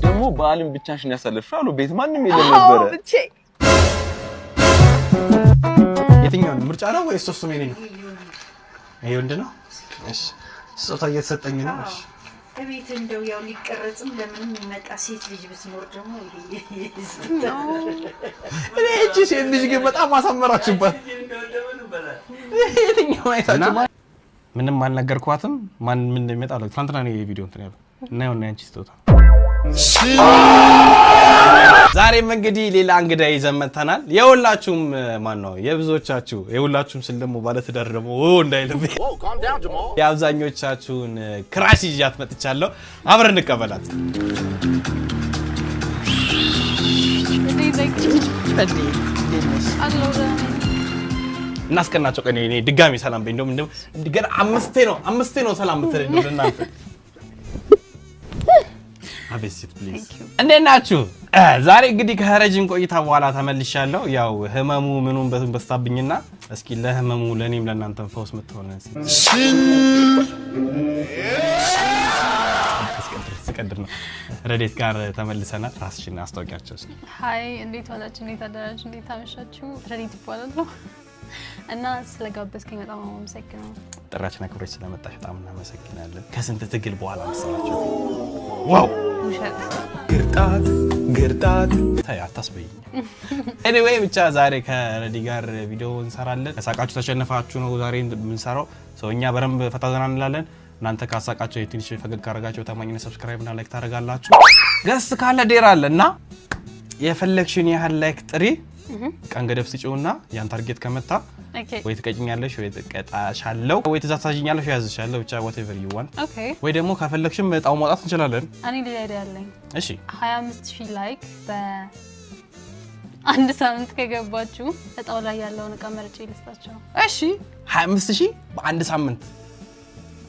ደግሞ በዓልን ብቻሽን ያሳለፍሽው አሉ። ቤት ማንም የለም ነበረ። የትኛውን ምርጫ ነው ወይስ ሶስቱም የኔ ነው? ይሄ ወንድ ነው። እሺ ስጦታ እየተሰጠኝ ነው። እሺ እቤት እንደው ያው ሊቀረጽም ለምንም የሚመጣ ሴት ልጅ ብትኖር ደግሞ እኔ እቺ ሴት ልጅ ግን በጣም አሳመራችሁባት። የትኛውን አይታችሁ ምንም አልነገርኳትም። ማን ምን እንደሚመጣ አላውቅም። ትናንትና ነው የቪዲዮ እንትን ያለው እና ይኸውና ያንቺ ስጦታ። ዛሬም እንግዲህ ሌላ እንግዳ ይዘን መጥተናል። የሁላችሁም ማን ነው የብዙዎቻችሁ የሁላችሁም ስል ደግሞ ባለትዳር ደግሞ ኦ እንዳይልብኝ የአብዛኞቻችሁን crush ይዣት መጥቻለሁ። አብረን እንቀበላት። እናስቀናቸው። ቀን እኔ ድጋሚ ሰላም በይ። እንደውም እንደውም ገና አምስቴ ነው ሰላም የምትለኝ እንደው ለእናንተ። አቤት ሴት please። እንዴት ናችሁ? ዛሬ እንግዲህ ከረጅም ቆይታ በኋላ ተመልሻለሁ። ያው ህመሙ ምኑን በቱን በስታብኝና እስኪ ለህመሙ ለእኔም ለእናንተም ፈውስ የምትሆነ ስቀድር ነው። ረዴት ጋር ተመልሰናል። ራስሽን አስታውቂያቸው እስኪ። Hi፣ እንዴት ዋላችሁ? እንዴት አደራችሁ? እንዴት አመሻችሁ? ረዴት እባላለሁ እና ስለጋበዝከኝ በጣም አመሰግናለሁ። ጥሪያችን አክብረሽ ስለመጣሽ በጣም እናመሰግናለን። ከስንት ትግል በኋላ መሰላችሁ። Wow! ውሸት። ግርጣት ግርጣት ተይ አታስበይኝ። Anyway ብቻ ዛሬ ከረዲ ጋር ቪዲዮ እንሰራለን። ከሳቃችሁ ተሸነፋችሁ ነው ዛሬ የምንሰራው። ሰው እኛ በደንብ ፈታ ዘና እንላለን። እናንተ ካሳቃችሁ የትንሽ ፈገግ ካረጋችሁ ታማኝነት subscribe እና like ታደርጋላችሁ። Guest ካለ dare አለ እና የፈለግሽን ያህል like ጥሪ። ቀን ገደብ ስጪውና ያን target ከመታ ወይ ትቀጭኛለሽ ወይ ትቀጣሻለሁ ወይ ትእዛዝ ታዥኛለሽ ወይ ያዝሻለሁ። ብቻ whatever you want። ወይ ደግሞ ከፈለግሽም እጣው ማውጣት እንችላለን። እኔ ሌላ idea አለኝ። እሺ። 25,000 like በአንድ ሳምንት ከገባችሁ እጣው ላይ ያለውን እቃ መርጬ ልስጣቸው። እሺ 25,000 በአንድ ሳምንት።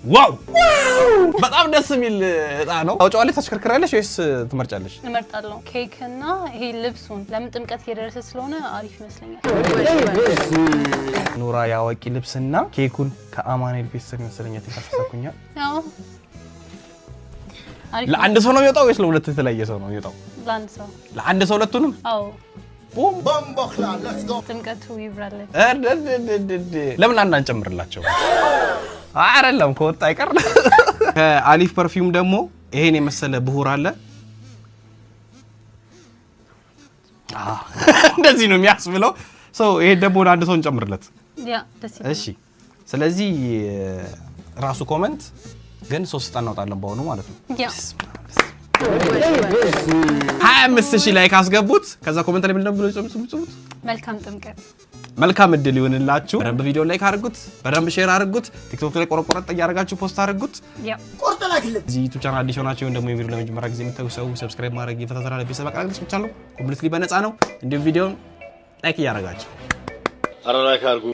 Wow፣ በጣም ደስ የሚል እጣ ነው። ታውጪዋለሽ፣ ታሽከርክሪያለሽ ወይስ ትመርጫለሽ? እመርጣለሁ። ኬክ እና ይሄ ልብሱን ለምን ጥምቀት እየደረሰ ስለሆነ አሪፍ ይመስለኛል። ኑራ ያዋቂ ልብስና ኬኩን ከአማኑኤል ቤተሰብ ይመስለኛል ተካፈሰኩኛ። ያው አሪፍ ነው። ለአንድ ሰው ነው የሚወጣው ወይስ ለሁለት የተለያየ ሰው ነው የሚወጣው? ለአንድ ሰው። ለአንድ ሰው ሁለቱንም? አዎ። ጥምቀቱ ይብራለን። ለምን አንድ አንጨምርላቸው? አይደለም ከወጣ አይቀር። ከአሊፍ perfume ደግሞ ይሄን የመሰለ ብሁር አለ። እንደዚህ ነው የሚያስብለው። ሰው ይሄ ደግሞ ለአንድ ሰው እንጨምርለት። Yeah፣ ደስ ይላል። እሺ ስለዚህ ራሱ comment ግን ሶስት ዕጣ እናወጣለን በአሁኑ ማለት ነው። 25,000 like ካስገቡት ከዛ comment ላይ ምንድነው ብሎ ጽፉት? መልካም ጥምቀት። መልካም እድል ይሁንላችሁ። በደንብ ቪዲዮ like አድርጉት፣ በደንብ share አድርጉት፣ ቲክቶክ ላይ ቆረቆረጥ እያደረጋችሁ post አድርጉት። እዚህ ዩቲዩብ ቻናል አዲስ ሆናችሁ ወይም ደግሞ የቪዲዮ ለመጀመሪያ ጊዜ የምታዩ ሰው subscribe ማድረግ የፈታተራ ለቤተሰብ መቀላቀል ትችላላችሁ። Completely በነፃ ነው። እንዲሁም ቪዲዮን like እያደረጋችሁ ኧረ like አድርጉ።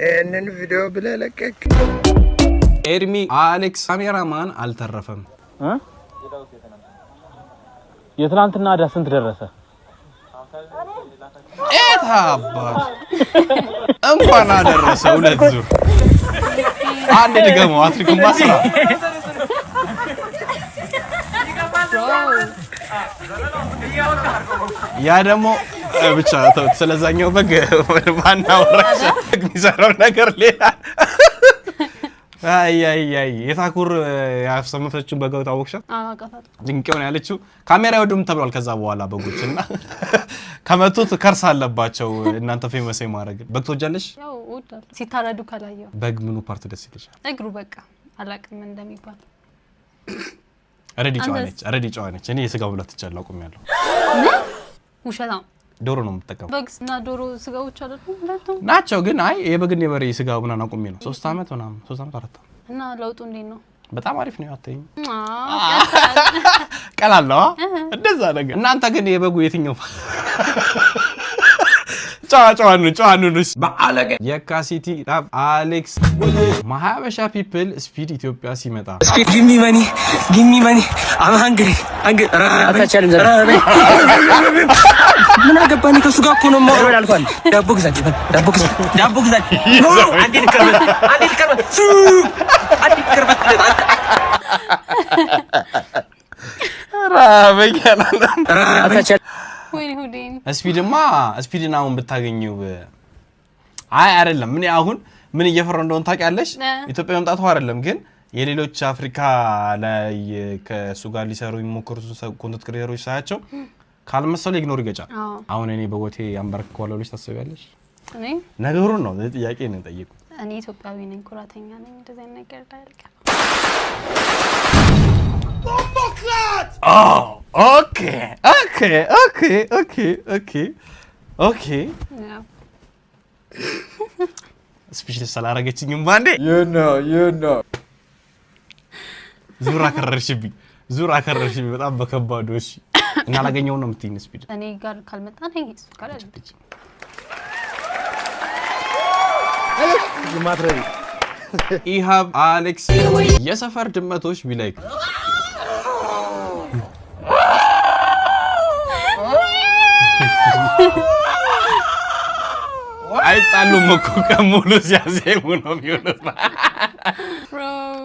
ይህንን ቪዲዮ ብለህ ለቀቅ። ኤርሚ አሌክስ ካሜራማን አልተረፈም። የትናንትና ዕዳ ስንት ደረሰ? ኤት አባት እንኳን አደረሰ። ሁለት ዙር አንድ ድገመው። አትድግም አስራ ያ ደግሞ ብቻ ተውት። ስለዛኛው በግ ባናወራ የሚሰራው ነገር ሌላ። አይ አይ አይ የታኩር ያሰመፈችውን በግ ታወቅሻት? አውቃታለሁ። ድንቅ ነው ያለችው። ካሜራ አይወዱም ተብሏል። ከዛ በኋላ በጎች እና ከመቱት curse አለባቸው። እናንተ famous የማድረግ በግ ትወጃለሽ? ያው እወዳለሁ። ሲታረዱ ካላየሁ። በግ ምኑ part ደስ ይልሻል? እግሩ በቃ አላውቅም እንደሚባል። ረዲ ጨዋ አንተስ? ነች። ረዲ ጨዋ ነች። እኔ የስጋ መብላት ትቻለሁ አቁሜያለሁ። ምን? ውሸታም። ዶሮ ነው የምጠቀመው። በግ እና ዶሮ ስጋዎች አይደሉም ሁለቱም? ናቸው ግን አይ የበግን የበሬ ስጋ ምናምን አቁሜ ነው። 3 ዓመት ምናምን 3 ዓመት 4 ዓመት። እና ለውጡ እንዴት ነው? በጣም አሪፍ ነው። አትይኝ። አዎ። ቀላል ነው። እንደዛ ነገር። እናንተ ግን የበጉ የትኛው ጨዋ ጨዋ ነው፣ ጨዋ ነው። በአለገ የካ ሲቲ ጣፍ አሌክስ ማሀበሻ people ስፒድ ኢትዮጵያ ሲመጣ ስፒድ give me money, give me money, I'm hungry, hungry. ምን አገባኝ? ከእሱ ጋር እኮ ነው የማወራው። ዳቦ ግዛ፣ ዳቦ ግዛ፣ ዳቦ ግዛ። አንዴ ልከርበት፣ አንዴ ልከርበት፣ አንዴ ልከርበት። ራበኝ አላለም። ወይኔ ሆዴን። ስፒድማ ስፒድን አሁን ብታገኘው፣ አይ አይደለም። ምን አሁን ምን እየፈራሁ እንደሆነ ታውቂያለሽ? ኢትዮጵያ መምጣቱ አይደለም፣ ግን የሌሎች አፍሪካ ላይ ከእሱ ጋር ሊሰሩ የሚሞክሩትን content creator ኦች ሳያቸው ካልመሰሉ ignore ይገጫል። አሁን እኔ በቦቴ አንበረክከዋለሁ ብለሽ ታስቢያለሽ? እኔ ነገሩን ነው ጥያቄ ነው ጠይቁ። እኔ ኢትዮጵያዊ ነኝ፣ ኩራተኛ ነኝ። እንደዚህ አይነት ነገር ላይ አልገባም። Okay. Speechless አላረገችኝም ባንዴ። You know. ዙር አከረርሽብኝ፣ ዙር አከረርሽብኝ በጣም በከባዱ። እሺ፣ እና አላገኘውም ነው የምትይኝ ስፒድ? እኔ ጋር ካልመጣ እኔ እሱ ጋር አልመጣም። ማትረቢ። ኢሃብ አሌክስ የሰፈር ድመቶች be like አይጣሉም እኮ፣ ቀን ሙሉ ሲያዜሙ ነው የሚውሉት።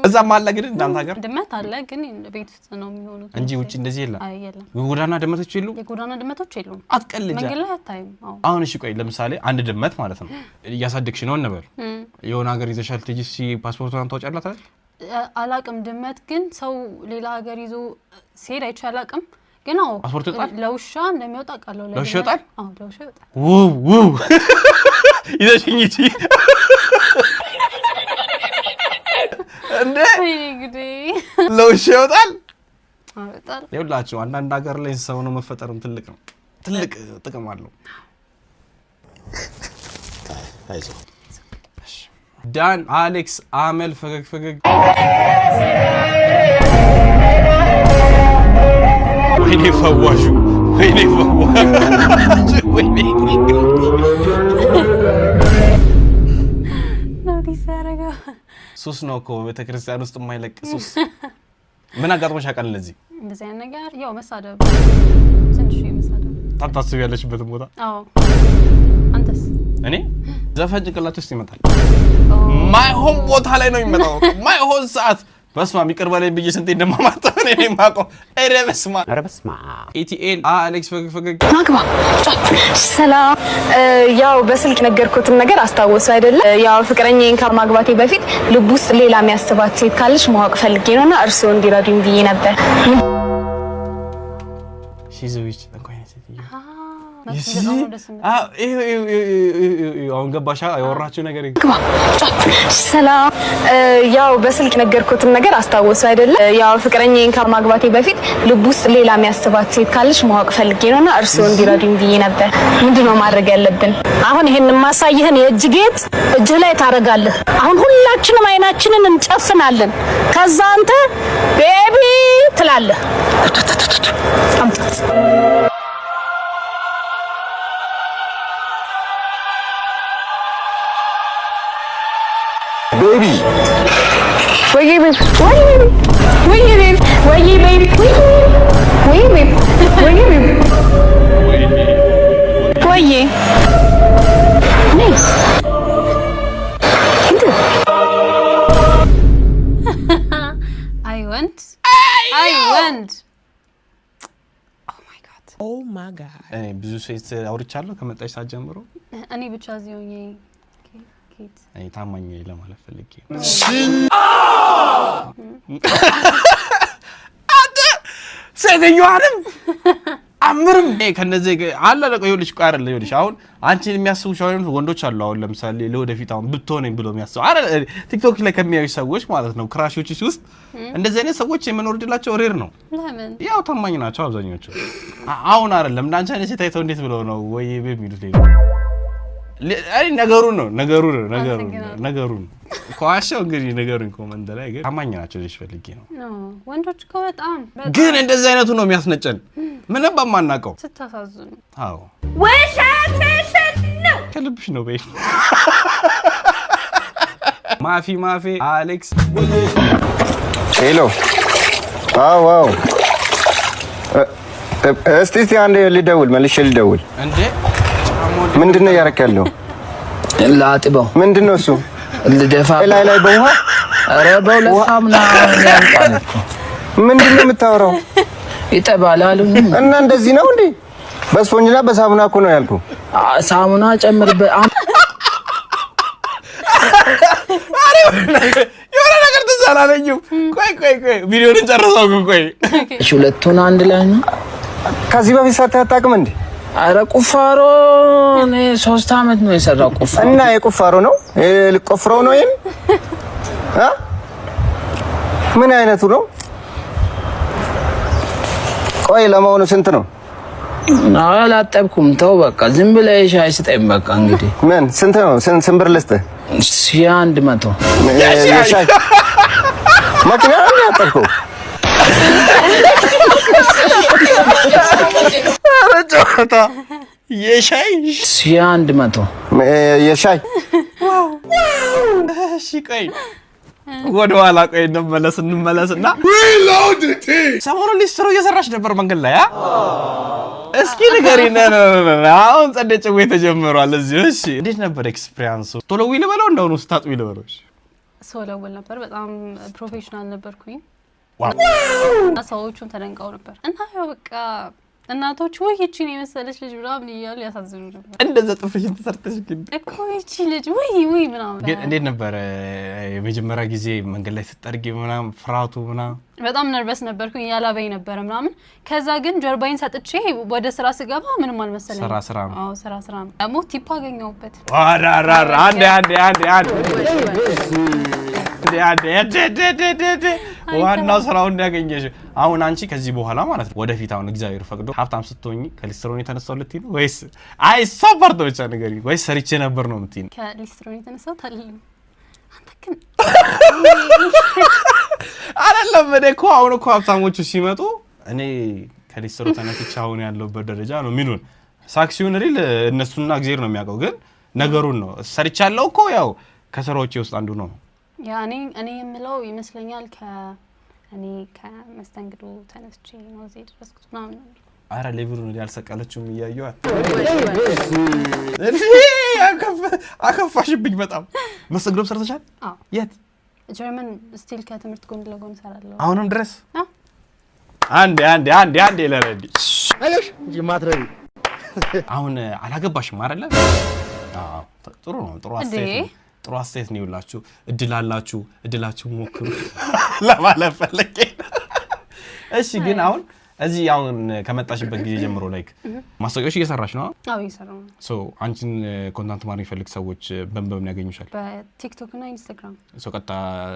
እዛም አለ ግን እናንተ ሀገር? ድመት አለ፣ ግን ቤት ውስጥ ነው የሚሆኑት እንጂ ውጭ እንደዚህ የለም። አይ የለም። የጎዳና ድመቶች የሉ? የጎዳና ድመቶች የሉም። አትቀልጃ። መንገድ ላይ አታይም። አዎ። አሁን እሺ ቆይ፣ ለምሳሌ አንድ ድመት ማለት ነው እያሳደግሽ ነው እንበል፣ የሆነ ሀገር ይዘሻል ትሄጂ፣ ፓስፖርቷን ታወጫላት አይደል? አላቅም። ድመት ግን ሰው ሌላ ሀገር ይዞ ሲሄድ አይቼ አላቅም። ግን አዎ። ፓስፖርት ይወጣል? ለውሻ እንደሚወጣ አውቃለሁ። ለውሻ ይወጣል? አዎ፣ ለውሻ ይወጣል። ውው ውው፣ ይዘሽኝ ሂጂ እንዴ! ወይኔ ጉዴ! ለውሻ ይወጣል? አዎ፣ ይወጣል። ይኸውላችሁ አንዳንድ ሀገር ላይ ሰው ነው መፈጠርም ትልቅ ነው፣ ትልቅ ጥቅም አለው። አይዞህ። ዳን አሌክስ አመል ፈገግ ፈገግ። ወይኔ ፈዋሹ፣ ወይኔ ፈዋሹ፣ ወይኔ። Notice ያደረገው። ሱስ ነው እኮ፣ ቤተክርስቲያን ውስጥ የማይለቅ ሱስ። ምን አጋጥሞሽ ያውቃል እንደዚህ? እንደዚህ አይነት ነገር ያው መሳደብ፣ ትንሽ መሳደብ። ታታስቢ ያለሽበትን ቦታ። አዎ፣ አንተስ? እኔ ዘፈን ጭንቅላት ውስጥ ይመጣል። ማይሆን ቦታ ላይ ነው የሚመጣው። ማይሆን ሰዓት። በስመ አብ፣ ይቅር በለኝ ብዬ ስንቴ እንደማማጣ እኔ ነኝ የማውቀው። ኧረ በስመ አብ፣ ኧረ በስመ አብ። ኢቲኤል አሌክስ ፈገግ ፈገግ። ናግባ። ሰላም። ያው በስልክ ነገርኩትን ነገር አስታወሱ አይደለ? ያው ፍቅረኛዬን ከማግባቴ በፊት ልብ ውስጥ ሌላ የሚያስባት ሴት ካለች ማወቅ ፈልጌ ነውና እርስዎ እንዲረዱኝ ብዬ ነበር። She's a witch፣ ጠንቋይ ነች ሴትዮ። በጣም ነው ደስ የሚለው። አሁን ገባሻ ያወራችው ነገር? ሰላም። ያው በስልክ ነገርኩትን ነገር አስታወሱ አይደለ? ያው ፍቅረኛዬን ከማግባቴ በፊት ልብ ውስጥ ሌላ የሚያስባት ሴት ካለች ማወቅ ፈልጌ ነውና እርስዎ እንዲረዱኝ ብዬ ነበር። ምንድነው ማድረግ ያለብን? አሁን ይሄን የማሳይህን የእጅ ጌጥ እጅህ ላይ ታደርጋለህ። አሁን ሁላችንም አይናችንን እንጨፍናለን። ከዛ አንተ baby ትላለህ። አምጣ። Baby. ወይ baby፣ ወይ baby፣ ወይ baby፣ ወይ baby፣ ወይ baby፣ ወይ baby፣ ወይ nice። አይ ወንድ፣ አይ ወንድ። Oh my God. እኔ ብዙ ሴት አውርቻለሁ ከመጣች ሰዓት ጀምሮ። እኔ ብቻ እዚህ ሆኜ ኬት እኔ ታማኝ ነኝ ለማለት ፈልጌ ነው። አንተ ሴትዮዋንም አምርም ከነዚህ አለ። ቆይ ይኸውልሽ፣ ቆይ አይደለ፣ ይኸውልሽ አሁን አንቺን የሚያስቡሽ አሁን ወንዶች አሉ። አሁን ለምሳሌ ለወደፊት አሁን ብትሆነኝ ብሎ የሚያስቡ አረ ቲክቶክ ላይ ከሚያዩ ሰዎች ማለት ነው፣ crush ኦችሽ ውስጥ እንደዚህ አይነት ሰዎች የመኖር ዕድላቸው rare ነው። ለምን? ያው ታማኝ ናቸው አብዛኞቹ። አሁን አይደለም እንዳንቺ አይነት ሴት አይተው እንዴት ብለው ነው ወይ የሚሉት? ሌላ አይ ነገሩን ነው፣ ነገሩን ነው፣ ነገሩን ነው፣ ነገሩን ከዋሻው እንግዲህ ነገሩን comment ላይ። ግን ታማኝ ናቸው ልጅ ፈልጌ ነው። No፣ ወንዶች እኮ በጣም በጣም ግን እንደዚህ አይነቱ ነው የሚያስነጨን ምንም በማናውቀው። ስታሳዝኑ። አዎ። ውሸትሽን ነው። ከልብሽ ነው በይ። ማፊ ማፊ አሌክስ። Hello። አዎ አዎ። እስቲ እስቲ አንዴ ልደውል፣ መልሼ ልደውል። እንዴ? ምንድን ነው እያደረክ ያለው? ላጥበው። ምንድን ነው እሱ? ልደፋ። ላይ ላይ በውሃ። ኧረ በሁለት ሳሙና ያልቃል እኮ። ምንድን ነው የምታወራው? ይጠባል አሉኝ። እና እንደዚህ ነው እንዴ? በስፖንጅና በሳሙና እኮ ነው ያልኩህ። ሳሙና ጨምርበት። የሆነ ነገር ትዝ አላለኝም። ቆይ ቆይ ቆይ፣ ቪዲዮውን ጨርሰው ግን ቆይ። እሺ ሁለቱን አንድ ላይ ነው። ከዚህ በፊት ሰርተህ አታውቅም እንዴ? አረ ቁፋሮ እኔ 3 አመት ነው የሰራው ቁፋሮ። እና የቁፋሮ ነው ልቆፍረው ነው ይሄን? ምን አይነቱ ነው? ቆይ ለመሆኑ ስንት ነው? አላጠብኩም። ተው በቃ ዝም ብለህ ሻይ ስጠኝ በቃ። እንግዲህ ምን ስንት ነው? ስንት ብር ልስጥህ? 1100። የሻይ መኪና ነው ያጠብከው? ኧረ ጨዋታ የሻይ 1100 የሻይ። እሺ ቆይ ወደ ኋላ ቆይ እንመለስ እንመለስና ሰሞኑን ሊስትሮ እየሰራሽ ነበር መንገድ ላይ። እስኪ ንገሪኝ። አሁን ጸደ ጭዌ ተጀምሯል እዚህ። እሺ እንዴት ነበር experience ኡ? ቶሎ ዊ ልበለው እንደሆነ ስታጥቢ ልበለው? ስወለውል ነበር። በጣም professional ነበርኩኝ። ሰዎቹም ተደንቀው ነበር። እና ያው በቃ እናቶች ወይ ይቺን የመሰለች ልጅ ምናምን እያሉ ያሳዝኑ ነበር። እንደዛ ጥፍርሽን ተሰርተሽ ግን እኮ ይቺ ልጅ ወይ ወይ ምናምን። ግን እንዴት ነበር የመጀመሪያ ጊዜ መንገድ ላይ ስትጠርጊ ምናምን ፍርሃቱ ምናምን? በጣም nervous ነበርኩኝ፣ ያላበኝ ነበር ምናምን። ከዛ ግን ጀርባዬን ሰጥቼ ወደ ስራ ስገባ ምንም አልመሰለኝም። ስራ ስራ ነው። አዎ ስራ ስራ ነው። ደግሞ tip አገኘሁበት። አራራራ አንዴ አንዴ አንዴ አንዴ ዋናው ስራውን ያገኘሽ። አሁን አንቺ ከዚህ በኋላ ማለት ነው ወደፊት አሁን እግዚአብሔር ፈቅዶ ሀብታም ስትሆኚ ከሊስትሮን የተነሳው ልትይ ነው ወይስ አይ እሷ part ብቻ ንገሪኝ፣ ወይስ ሰርቼ ነበር ነው የምትይኝ? ከሊስትሮን የተነሳው አይደለም። አንተ ግን አይደለም። እኔ እኮ አሁን እኮ ሀብታሞቹ ሲመጡ እኔ ከሊስትሮ ተነስቼ አሁን ያለሁበት ደረጃ ነው የሚሉን። ሳክሲውን real እነሱና እግዚአብሔር ነው የሚያውቀው፣ ግን ነገሩን ነው ሰርቻለሁ እኮ ያው ከስራዎቼ ውስጥ አንዱ ነው። ያ እኔ የምለው ይመስለኛል ከእኔ ከመስተንግዶ ተነስቼ ነው እዚህ የደረስኩት ምናምን ነው። አረ level ኡን ያልሰቀለችውም እያየኋት አከፋሽብኝ በጣም። መስተንግዶም ሰርተሻል? አዎ። የት? ጀርመን still ከትምህርት ጎን ለጎን እሰራለሁ። አሁንም ድረስ? አንዴ አንዴ አንዴ አንዴ ለረዲ አሁን አላገባሽም አይደለ? አዎ ጥሩ ነው። ጥሩ አስተያየት ነው። ጥሩ አስተያየት ነው። ይውላችሁ እድል አላችሁ፣ እድላችሁ ሞክሩ ለማለት ፈልጌ። እሺ ግን አሁን እዚህ አሁን ከመጣሽበት ጊዜ ጀምሮ like ማስታወቂያዎች እየሰራሽ ነው? አዎ እየሰራሁ ነው። So አንቺን contact ማድረግ የሚፈልግ ሰዎች በምን ያገኙሻል? በቲክቶክ እና ኢንስታግራም። So ቀጥታ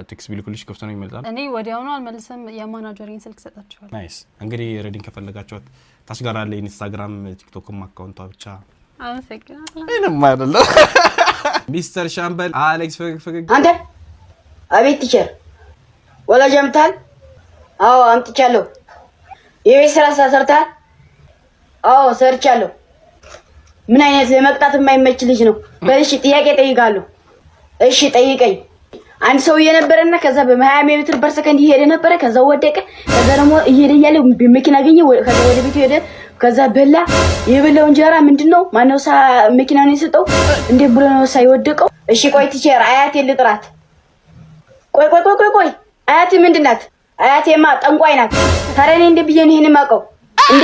text ቢልኩልሽ ከፍቶ ነው ይመልጣል? እኔ ወዲያውኑ አልመልስም፣ የማናጀሬን ስልክ ሰጣቸዋለሁ። Nice። እንግዲህ ረዲን ከፈለጋችኋት ታች ጋር አለ ኢንስታግራም፣ ቲክቶክም account ቷ ብቻ። አመሰግናለሁ። ምንም አይደለም። ሚስተር ሻምበል አሌክስ ፈገግ ፈገግ። አንተ። አቤት teacher። ወላጅ አምጥተሃል? አዎ አምጥቻለሁ። የቤት ስራ ሰርተሃል? አዎ ሰርቻለሁ። ምን አይነት ለመቅጣት የማይመች ልጅ ነው። በል እሺ ጥያቄ ጠይቃለሁ። እሺ ጠይቀኝ። አንድ ሰውዬ ነበረና ከዛ በ20 ሜትር per ሰከንድ እየሄደ ነበረ። ከዛ ወደቀ። ከዛ ደግሞ እየሄደ እያለ መኪና አገኘ። ከዛ ወደ ቤቱ ሄደ። ከዛ በላ። የበላው እንጀራ ምንድነው? ማነው ሳ መኪናውን የሰጠው? እንዴት ብሎ ነው ሳ የወደቀው? እሺ ቆይ teacher አያቴ ልጥራት። ቆይ ቆይ ቆይ ቆይ ቆይ አያቴ ምንድን ናት? አያቴማ ጠንቋይ ናት። ታዲያ እኔ እንዴ ብዬ ነው ይሄን የማውቀው? እንዴ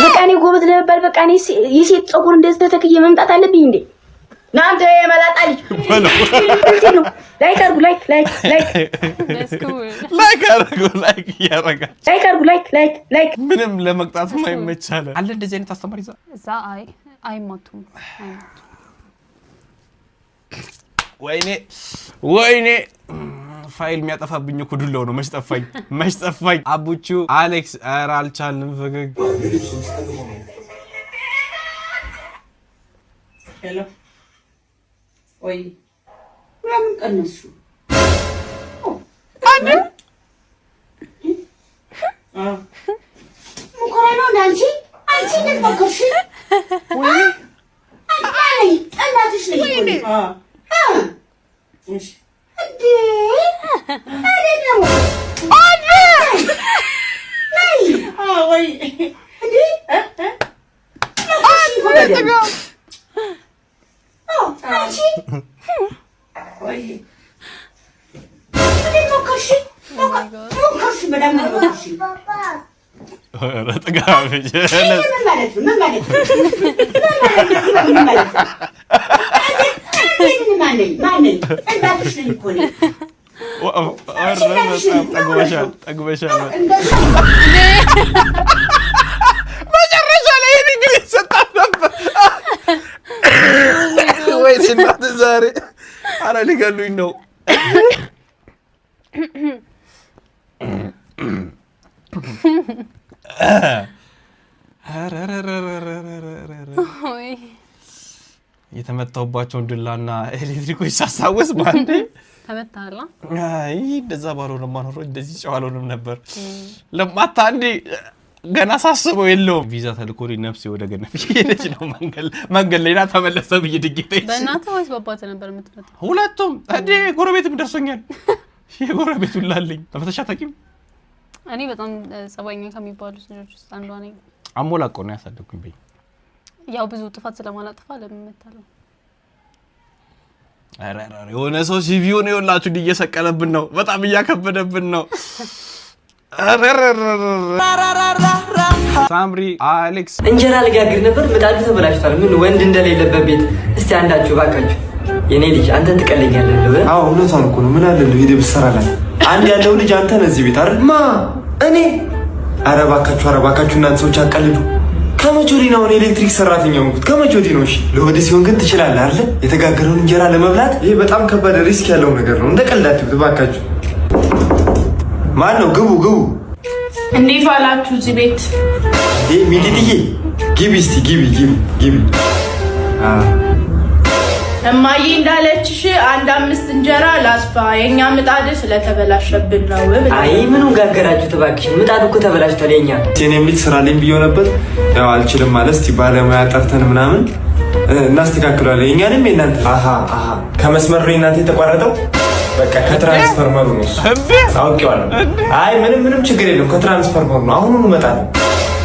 በቃ እኔ ጎበዝ ለመባል በቃ እኔ የሴት ፀጉር እንደዚህ ተተክዬ መምጣት አለብኝ እንዴ? ናንተ የመላጣ ልጅ like አድርጉ፣ like like like like አድርጉ፣ like እያደረጋችሁ like አድርጉ፣ like like like። ምንም ለመቅጣት የማይመቻለ አለ እንደዚህ አይነት አስተማሪ እዛ እዛ አይ አይማቱም አይማቱም። ወይኔ ወይኔ ፋይል የሚያጠፋብኝ እኮ ዱላው ነው። መች ጠፋኝ መች ጠፋኝ። አቡቹ አሌክስ ኧረ አልቻልንም። ፈገግ Hello ወይ ለምን ቀነሱ? ሙከራ ነው እንደ አንቺ አንቺ እንዴት ሞከርሽ? ወይ አንቺ እናትሽ እሺ እንዴ አይደለም ወይ እንዴ መጨረሻ ላይ ይሄን እንግዲህ ሰጣት ነበር ወይ እናት ዛሬ ኧረ ሊገሉኝ ነው። የተመታሁባቸውን ዱላና ኤሌክትሪኮች ሳስታውስ ባንዴ ተመታላ። አይ እንደዛ ባልሆንማ ኖሮ እንደዚህ ጨዋ አልሆንም ነበር። ለማታ እንዴ ገና ሳስበው የለውም ቪዛ ተልኮልኝ ነፍሴ ወደ ገነት እየሄደች ነው። መንገድ ላይ ና ተመለሰ ብዬ ድጌታ በእናትህ ወይስ በአባትህ ነበር የምትመጣው? ሁለቱም እንዴ ጎረቤትም ደርሶኛል። የጎረቤቱ ላለኝ ተፈተሻ ታውቂም? እኔ በጣም ጸባይኛ ከሚባሉት ልጆች ውስጥ አንዷ ነኝ። አሞላቆ ነው ያሳደግኩኝ። በይ ያው ብዙ ጥፋት ስለማላጥፋ ለምን እመታለሁ? ኧረ የሆነ ሰው ሲቪውን ይኸውላችሁ እንዲህ እየሰቀለብን ነው። በጣም እያከበደብን ነው። ሳምሪ አሌክስ እንጀራ ልጋግር ነበር ምጣዱ ተበላሽቷል። ምን ወንድ እንደሌለበት ቤት። እስቲ አንዳችሁ ባካችሁ የኔ ልጅ አንተን ትቀለኛለህ። አዎ እውነቷን እኮ ነው። ምን አለ እንደው ሄደህ ብትሰራላት። አንድ ያለው ልጅ አንተ ነህ እዚህ ቤት አይደል? ማ እኔ? ኧረ እባካችሁ፣ ኧረ እባካችሁ እናንተ ሰዎች አትቀልዱ። ከመቼ ወዲህ ነው እኔ ኤሌክትሪክ ሰራተኛ ሆንኩት? ከመቼ ወዲህ ነው? እሺ ለሆድ ሲሆን ግን ትችላለህ አይደል? የተጋገረውን እንጀራ ለመብላት ይሄ በጣም ከባድ risk ያለው ነገር ነው። እንደ ቀልድ አትዩት እባካችሁ። ማን ነው? ግቡ ግቡ። እንዴት ዋላችሁ እዚህ ቤት? ይሄ ሚዲዲዬ ግቢ እስቲ ግቢ ግቢ ግቢ። እማዬ እንዳለችሽ አንድ 5 እንጀራ ላስፋ የኛ ምጣድ ስለተበላሸብን ነው ብላ። አይ ምኑን ጋገራችሁት እባክሽ? ምጣዱ እኮ ተበላሽቷል የኛ። እኔም ልጅ ስራልኝ ብዬው ነበር። ያው አልችልም ማለት እስቲ ባለሙያ ጠርተን ምናምን እናስተካክለዋለን። የኛንም የእናንተ። አሃ አሃ ከመስመር ነው የእናንተ የተቋረጠው። በቃ ከትራንስፈርመሩ ነው እሱ። አውቄዋለሁ። አይ ምንም ምንም ችግር የለም ከትራንስፈርመሩ ነው። አሁኑኑ እመጣለሁ።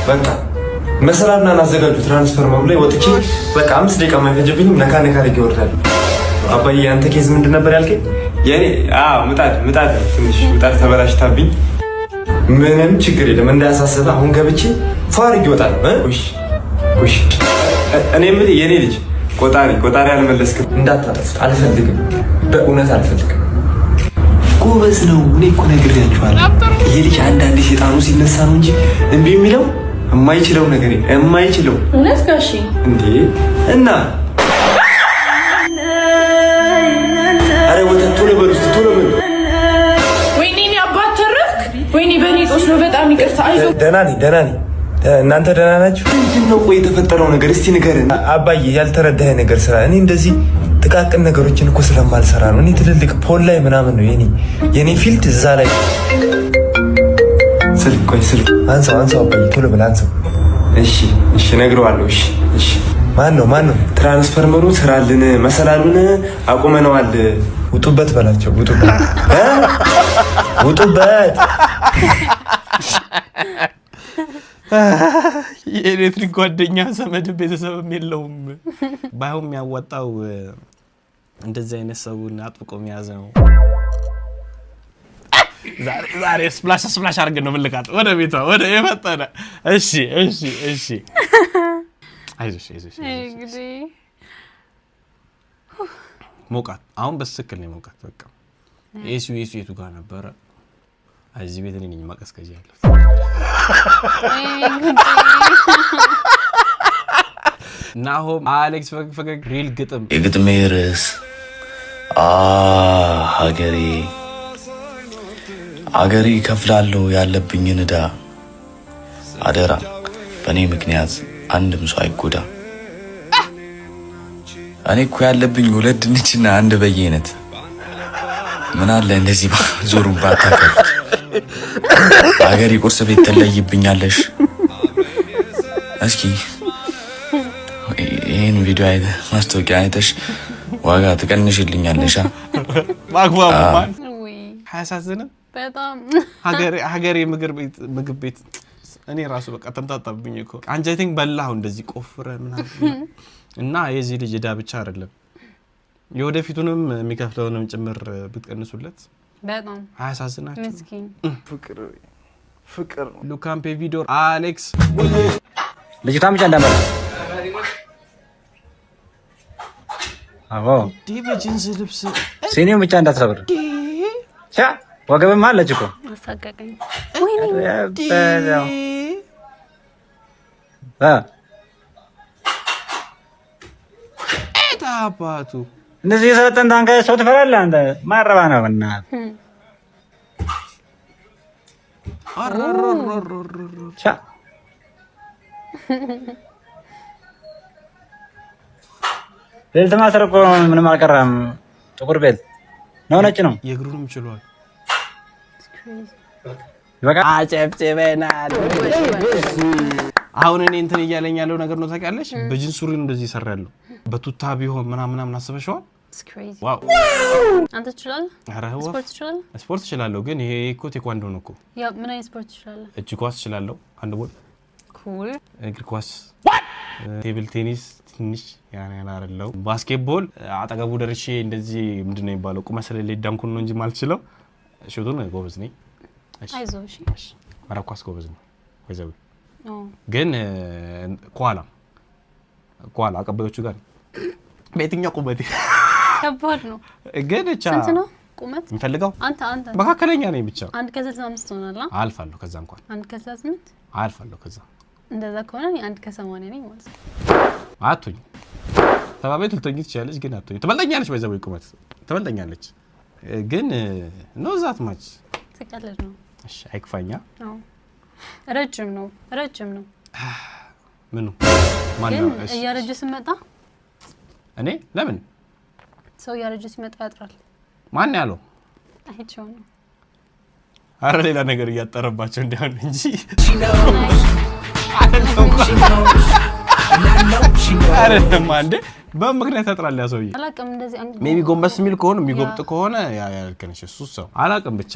በቃ መሰላልና እናዘጋጁ። ትራንስፈርመሩ ላይ ወጥቼ በቃ 5 ደቂቃ የማይፈጅብኝም ነካ ነካ አድርጌ እወርዳለሁ። አባዬ አንተ case ምንድን ነበር ያልከኝ? የኔ አዎ ምጣድ ምጣድ ትንሽ ምጣድ ተበላሽታብኝ። ምንም ችግር የለም እንዳያሳስብህ። አሁን ገብቼ ፏ አድርጌ እወጣለሁ። እሺ እሺ። እኔ የምልህ የኔ ልጅ ቆጣሪ ቆጣሪ አልመለስክም። እንዳታጠፉት አልፈልግም፣ በእውነት አልፈልግም። ጎበዝ ነው። እኔ እኮ ነግሬያችኋለሁ። ይሄ ልጅ አንዳንዴ ሴጣኑ ሲነሳ ነው እንጂ እምቢ የሚለው የማይችለው ነገር የማይችለው እውነት ጋሺ እንዴ። እና አረ ወተት ቶሎ በሉ እስኪ ቶሎ በሉ። ወይኔ እኔ አባት ተረፍክ። ወይኔ በእኔ ጦስ ነው። በጣም ይቅርታ። አይዞህ ደህና ነኝ ደህና ነኝ። እናንተ ደህና ናችሁ? ምንድን ነው ቆይ የተፈጠረው ነገር እስቲ ንገረን አባዬ። ያልተረዳህ ነገር ስራ እኔ እንደዚህ ጥቃቅን ነገሮችን እኮ ስለማልሰራ ነው። እኔ ትልልቅ pole ላይ ምናምን ነው የኔ field እዛ ላይ። ስልክ ቆይ ስልክ አንሳው አንሳው አባዬ ቶሎ በል አንሳው። እሺ እሺ እነግረዋለሁ። እሺ እሺ። ማን ነው ማን ነው? ትራንስፈርመሩን ስራልን፣ መሰላሉን አቁመነዋል። ውጡበት በላቸው። ውጡበት ውጡበት። የኤሌክትሪክ ጓደኛ ዘመድ ቤተሰብም የለውም። ባይሆን የሚያዋጣው እንደዚህ አይነት ሰውን አጥብቆ መያዝ ነው። ዛሬ splash splash አድርገን ነው የምንልካት ወደ ቤቷ ወደ የፈጠነ። እሺ እሺ እሺ። አይዞሽ አይዞሽ። ሞቃት አሁን በትክክል ነው ሞቃት። በቃ AC ው AC ው የቱ ጋር ነበረ? እዚህ ቤት እኔ ነኝ ማቀዝቀዣ ያለሁት። ናሆም አሌክስ ፈገግ real ግጥም። የግጥሜ ርዕስ ሀገሬ አገሬ ከፍላለሁ ያለብኝን ዕዳ፣ አደራ በእኔ ምክንያት አንድም ሰው አይጎዳ። እኔ እኮ ያለብኝ 2 ድንችና 1 በየአይነት። ምን አለ እንደዚህ ዞሩን ባታከብድ። አገሬ ቁርስ ቤት ትለይብኛለሽ። እስኪ ይህን ቪዲዮ አይተህ ማስታወቂያ አይተሽ ዋጋ ትቀንሽልኛለሽ? በአግባቡ ማን ውይ አያሳዝንም? በጣም። ሀገሬ ምግብ ቤት እኔ ራሱ በቃ ተምታታብኝ እኮ፣ አንጀቴን በላሁ እንደዚህ ቆፍረ ምናምን። እና የዚህ ልጅ ዕዳ ብቻ አይደለም፣ የወደፊቱንም የሚከፍለውንም ጭምር ብትቀንሱለት በጣም አያሳዝናችሁ? ምስኪን። ፍቅር ፍቅር። ሉካምፔ ቪዶር አሌክስ። ልጅቷን ብቻ እንዳመጣ። አዎ። እንዲህ በጂንስ ልብስ። ሲኒውን ብቻ እንዳትሰብር። ቻ ወገብም አለች እኮ። አሳቀቀኝ። በለው። እ አባቱ። እንደዚህ የሰለጠን ታንከ ሰው ትፈራለህ አንተ? ማረባ ነው በእናትህ። ቻ belt ማሰር እኮ ምንም አልቀረም። ጥቁር belt ነው ነጭ ነው? የእግሩንም ችሏል። ይበቃል። አጨብጭበናል። አሁን እኔ እንትን እያለኝ ያለው ነገር ነው ታውቂያለሽ። በጂንስ ሱሪ ነው እንደዚህ ይሰራ ያለው። በቱታ ቢሆን ምናምን ምናምን አስበሽዋል? It's crazy. Wow። አንተ ትችላለህ? ኧረ ወፍ። ስፖርት ትችላለህ? ስፖርት እችላለሁ፣ ግን ይሄ እኮ ቴኳንዶ ነው እኮ። Yeah፣ ምን አይነት ስፖርት ትችላለህ? እጅ ኳስ እችላለሁ፣ handball፣ Cool. እግር ኳስ፣ table tennis ትንሽ ያን ያህል አይደለሁም። Basketball አጠገቡ ደርሼ እንደዚህ ምንድን ነው የሚባለው ቁመት ስለሌለ dunk ኡን ነው እንጂ የማልችለው shoot ኡን ጎበዝ ነኝ። እሺ። አይዞህ እሺ። መረብ ኳስ ጎበዝ ነኝ። ወይዘዊ ኦ። ግን ከኋላ ከኋላ አቀባዮቹ ጋር ነኝ። በየትኛው ቁመቴ ከባድ ነው። ግን ብቻ ስንት ነው ቁመት? የሚፈልገው አንተ መካከለኛ ነኝ ብቻ። 1.65 ትሆናለህ? አልፋለሁ ከዛ እንኳን። 1.68? አልፋለሁ ከዛ። እንደዛ ከሆነ እኔ 1.80 ነኝ ማለት ነው። አትሁኝ፣ ተባባይ ልትሆኚ ትችላለች፣ ግን አትሁኝ። ትበልጠኛለች፣ by the way ቁመት ትበልጠኛለች፣ ግን no that much። ትቀልድ ነው። እሺ አይክፋኛ። አዎ ረጅም ነው፣ ረጅም ነው። ምኑ ማን ግን ነው? እሺ፣ እያረጀ ስመጣ እኔ ለምን ሰው እያረጀ ሲመጣ ያጥራል። ማን ያለው? አይቼው ነው። አረ ሌላ ነገር እያጠረባቸው እንዲሆን እንጂ። አይደለም እንዴ? በምክንያት ያጥራል ያ ሰውዬ። አላውቅም እንደዚህ Maybe ጎንበስ የሚል ከሆነ፣ የሚጎብጥ ከሆነ ያ ልክ ነሽ። እሱ ሰው አላውቅም ብቻ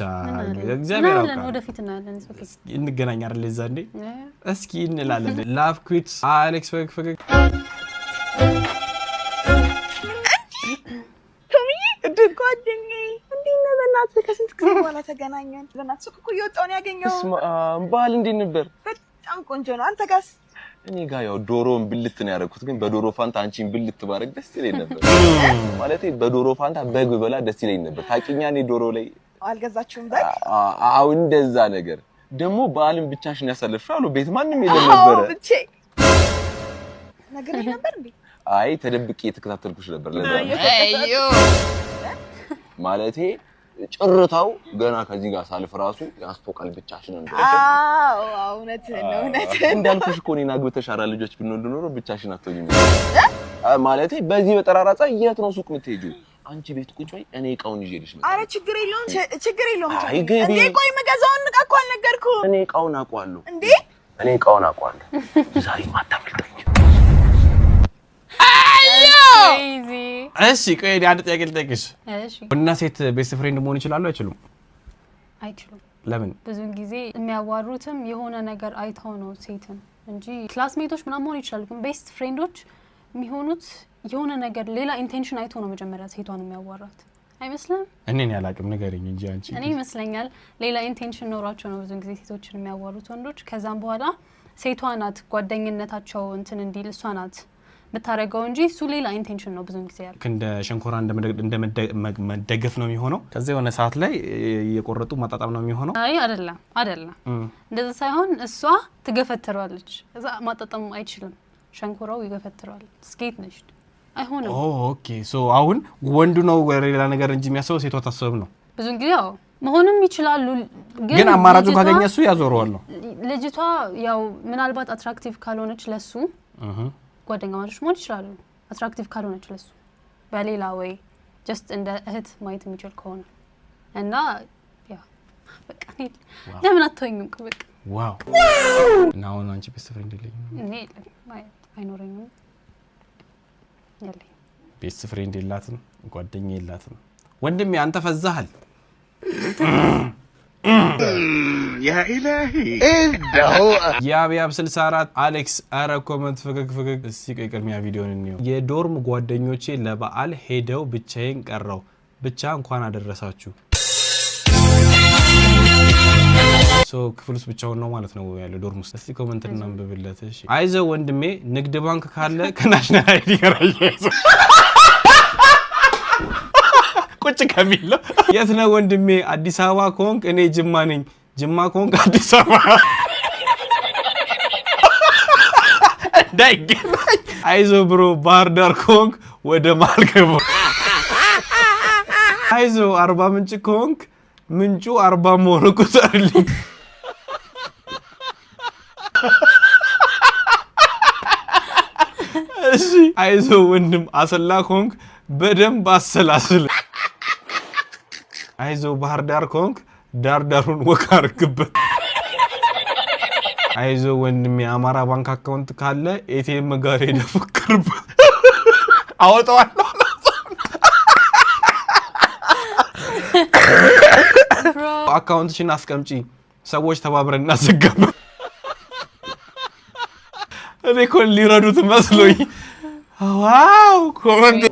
እግዚአብሔር እናያለን፣ ያውቃል። ወደፊት እናያለን። It's okay. እንገናኝ አይደል የዛኔ Yeah. እስኪ እንላለን። Love quit አሌክስ ፈገግ ፈገግ። ቶሚዬ ጓደኛዬ፣ እንዴት ነህ? በእናትህ ከስንት ጊዜ በኋላ ተገናኘን። በእናትህ ሱቅ እኮ እየወጣሁ ነው ያገኘሁህ። እስማ በዓል እንዴት ነበር? በጣም ቆንጆ ነው። አንተ ጋስ? እኔ ጋ ያው ዶሮን ብልት ነው ያደረኩት፣ ግን በዶሮ ፋንታ አንቺን ብልት ባደርግ ደስ ይለኝ ነበር። ማለቴ በዶሮ ፋንታ በግ ብበላ ደስ ይለኝ ነበር። ታውቂኛ እኔ ዶሮ ላይ አልገዛችሁም በግ? አዎ እንደዛ ነገር። ደግሞ በዓልን ብቻሽን ያሳለፍሽው አሉ፣ ቤት ማንም የለም ነበረ። አዎ ብቻዬን። ነግሬህ ነበር እንዴ? አይ ተደብቄ የተከታተልኩሽ ነበር። ለዛ ነው። ማለቴ ጭርታው ገና ከዚህ ጋር ሳልፍ ራሱ ያስታውቃል ብቻሽን እንደሆነ። አዎ አዎ፣ እውነትህን ነው፣ እውነትህን ነው። እንዳልኩሽ እኮ እኔን አግብተሽ አራት ልጆች ብንወልድ ኖሮ ብቻሽን አትሆኝም። ማለቴ በዚህ በጠራራ ፀሐይ የት ነው ሱቅ የምትሄጂው? አንቺ ቤት ቁጭ በይ፣ እኔ እቃውን ይዤልሽ እመጣለሁ። አረ ችግር የለውም፣ ችግር የለውም። አይ ግቢ። እንዴ ቆይ የምገዛውን ዕቃ እኮ አልነገርኩህም። እኔ እቃውን አውቀዋለሁ። እንዴ እኔ እቃውን አውቀዋለሁ። ዛሬ አታመልጠኝ። Crazy. እሺ ቆይ እኔ አንድ ጥያቄ ልጠይቅሽ። እሺ። ወንድና ሴት best friend መሆን ይችላሉ አይችሉም? አይችሉም። ለምን? ብዙውን ጊዜ የሚያዋሩትም የሆነ ነገር አይተው ነው ሴትን እንጂ classmate ኦች ምናምን መሆን ይችላሉ። ግን best friend ኦች የሚሆኑት የሆነ ነገር ሌላ intention አይቶ ነው መጀመሪያ ሴቷን የሚያዋራት አይመስልም? እኔን ያላቅም ንገረኝ እንጂ አንቺ። እኔ ይመስለኛል ሌላ intention ኖሯቸው ነው ብዙውን ጊዜ ሴቶችን የሚያዋሩት ወንዶች። ከዛም በኋላ ሴቷ ናት ጓደኝነታቸው እንትን እንዲል እሷ ናት የምታደርገው እንጂ እሱ ሌላ intention ነው ብዙውን ጊዜ ያለው። ልክ እንደ ሸንኮራ እንደ መደገፍ ነው የሚሆነው። ከዛ የሆነ ሰዓት ላይ እየቆረጡ ማጣጣም ነው የሚሆነው። አይ አይደለም፣ አይደለም፣ እንደዛ ሳይሆን እሷ ትገፈትረዋለች። እዛ ማጣጣም አይችልም፣ ሸንኮራው ይገፈትረዋል። ስኬት ነሽ አይሆንም። Okay, so አሁን ወንዱ ነው ወደ ሌላ ነገር እንጂ የሚያስበው ሴቷ ታስብም ነው። ብዙውን ጊዜ ያው መሆንም ይችላሉ፣ ግን አማራጩ ካገኘ እሱ ያዞረዋል ነው። ልጅቷ ያው ምናልባት attractive ካልሆነች ለሱ ጓደኛማቾች መሆን ይችላሉ። Attractive ካልሆነች ለሱ በሌላ ወይ just እንደ እህት ማየት የሚችል ከሆነ እና ያ በቃ እኔ ለምን አትሆኝም? በቃ Wow፣ እና አሁን አንቺ best friend የለኝም? እኔ የለኝም፣ አይኖረኝም፣ የለኝም። Best friend የላትም፣ ጓደኛ የላትም። ወንድሜ አንተ ፈዛሃል። يا إلهي إنه ያብ 64 አሌክስ፣ አረ comment ፈገግ ፈገግ። እስቲ ቆይ ቅድሚያ ቪዲዮን እንየው። የ dorm ጓደኞቼ ለበዓል ሄደው ብቻዬን ቀረው። ብቻ እንኳን አደረሳችሁ። So ክፍል ውስጥ ብቻውን ነው ማለት ነው ያለው dorm ውስጥ። እስቲ comment እናንብብለት። እሺ አይዞህ ወንድሜ፣ ንግድ ባንክ ካለ ከ national ID ጋር አያይዘው ቁጭ ከሚል ነው። የት ነው ወንድሜ? አዲስ አበባ ከሆንክ እኔ ጅማ ነኝ፣ ጅማ ከሆንክ አዲስ አበባ እንዳይገናኝ። አይዞህ bro፣ ባህር ዳር ከሆንክ ወደ መሀል ገባ። አይዞህ አርባ ምንጭ ከሆንክ ምንጩ 40 መሆኑ ቁጠርልኝ። እሺ አይዞህ ወንድም፣ አሰላ ከሆንክ በደንብ አሰላስል። አይዞህ ባህር ዳር ከሆንክ ዳር ዳሩን ወካ አድርግበት። አይዞህ ወንድም፣ የአማራ ባንክ account ካለ ATM ጋር ሄደህ ፎክርበት። አወጣዋለሁ። Account ሽን አስቀምጪ፣ ሰዎች ተባብረን እናዘጋበት። እኔ እኮ ሊረዱት መስሎኝ። Wow comment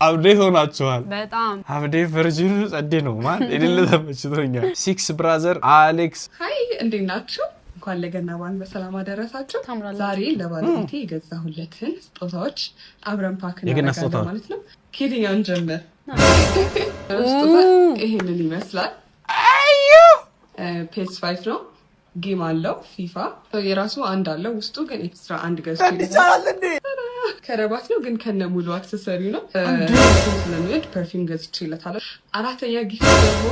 update ሆናችኋል። በጣም Update version ኑ ጸዴ ነው። ማን የሌለ ተመችቶኛል። Six brother አሌክስ Hi እንዴት ናችሁ? እንኳን ለገና በዓል በሰላም አደረሳችሁ። ዛሬ ለባለቤቴ የገዛሁለትን ስጦታዎች አብረን pack የገና እናደርጋለን ስጦታ ማለት ነው። ከየትኛው እንጀምር? ስጦታ ይሄንን ይመስላል። PS 5 ነው። Game አለው፣ ፊፋ የራሱ አንድ አለው። ውስጡ ግን extra አንድ ገዝቶ ከረባት ነው፣ ግን ከነ ሙሉ accessory ነው። ስለሚወድ perfume ገዝቼለታለሁ። አራተኛ gift ደግሞ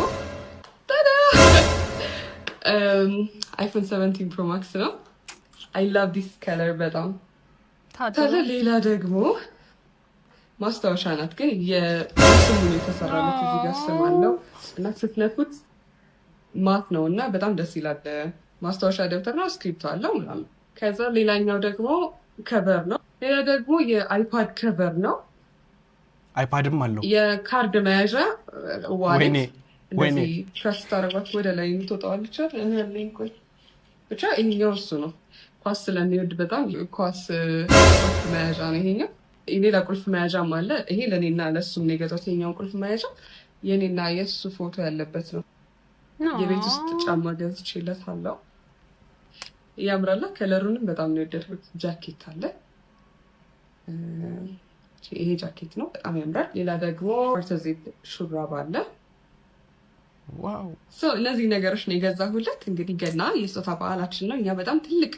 iPhone 17 Pro Max ነው። I love this color በጣም። ታዲያ ሌላ ደግሞ ማስታወሻ ናት፣ ግን የስሙ ነው የተሰራለት። እዚህ ጋር ስም አለው እና ስትነኩት matte ነው እና በጣም ደስ ይላል። ማስታወሻ ደብተር ነው፣ ስክሪፕቶ አለው ምናምን። ከዛ ሌላኛው ደግሞ cover ነው። ሌላ ደግሞ የ iPad cover ነው። iPad ም አለው። የካርድ መያዣ ወይኔ Wallet ወይኔ እንደዚህ ፕረስ ታደርጓት ወደ ላይ የምትወጣዋለች አይደል? ያለኝ ቆይ ብቻ ይሄኛው እሱ ነው። ኳስ ስለሚወድ በጣም ኳስ ቁልፍ መያዣ ነው ይሄኛው። ሌላ ቁልፍ መያዣም አለ። ይሄ ለእኔና ለእሱም ነው የገዛሁት። ይሄኛውን ቁልፍ መያዣ የእኔና የእሱ ፎቶ ያለበት ነው። የቤት ውስጥ ጫማ ገዝቼለታለሁ። ያምራላ። Color ኡንም በጣም ነው የወደድኩት። ጃኬት አለ። ይሄ ጃኬት ነው፣ በጣም ያምራል። ሌላ ደግሞ ፓርተዜት ሹራብ አለ። Wow So እነዚህ ነገሮች ነው የገዛሁለት። እንግዲህ ገና የስጦታ በዓላችን ነው። እኛ በጣም ትልቅ